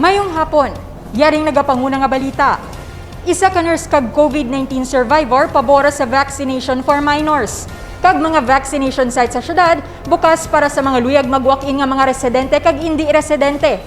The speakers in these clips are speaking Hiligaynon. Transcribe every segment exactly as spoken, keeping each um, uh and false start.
Mayong hapon. Yaring nagapanguna nga balita. Isa ka nurse kag COVID nineteen survivor pabor sa vaccination for minors. Kag mga vaccination sites sa syudad bukas para sa mga luyag mag-walk-in nga mga residente kag indi residente.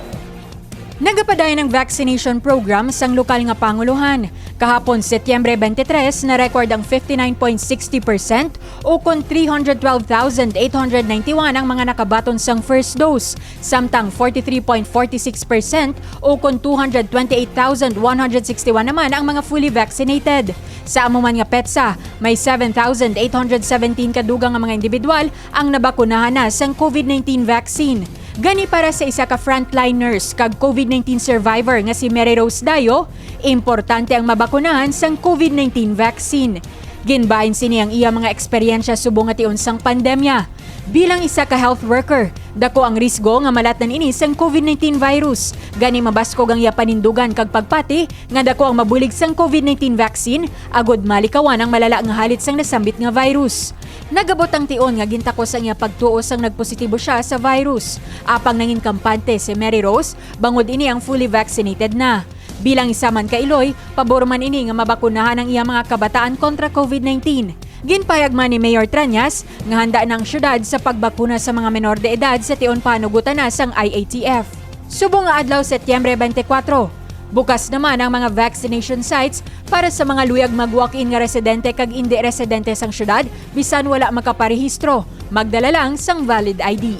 Nagapadayon ang vaccination program sang lokal nga pangulohan. Kahapon, Setyembre twenty-three, na-record ang fifty-nine point sixty percent o kon three hundred twelve thousand eight hundred ninety-one ang mga nakabaton sang first dose, samtang forty-three point forty-six percent o kon two hundred twenty-eight thousand one hundred sixty-one naman ang mga fully vaccinated. Sa amo man nga petsa, may seven thousand eight hundred seventeen ka dugang nga mga individual ang nabakunahan na sang COVID nineteen vaccine. Gani, para sa isa ka frontline nurse kag COVID nineteen survivor nga si Mary Rose Dayo, importante ang mabakunahan sang COVID nineteen vaccine. Ginbahin sini ang iya mga eksperyensya subong nga tion sang pandemya. Bilang isa ka health worker, dako ang risgo nga malatnan ini sang COVID nineteen virus. Gani, mabaskog ang iya panindugan kag pagpati nga dako ang mabulig sang COVID nineteen vaccine, agod malikawan ang malala nga halit sang nasambit nga virus. Nagabot ang tion nga gintakos ang iya pagtuo sang nagpositibo sia sa virus. Apang nangin kampante si Mary Rose bangod ini ang fully vaccinated na. Bilang isa man ka iloy, pabor man ini nga mabakunahan ang iya mga kabataan kontra COVID nineteen. Ginpayag man ni Mayor Trañas nga handa na ang syudad sa pagbakuna sa mga menor de edad sa tion panugutan na sang I A T F. Subong nga adlaw, Setyembre twenty-four, bukas naman ang mga vaccination sites para sa mga luyag mag-walk-in nga residente kag indi residente sang syudad, bisan wala makaparehistro. Magdala lang sang valid I D.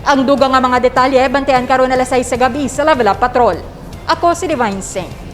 Ang dugang nga mga detalye, bantayan karon alas sais sa gabi sa Level Up Patrol. Ako si Divine Singh.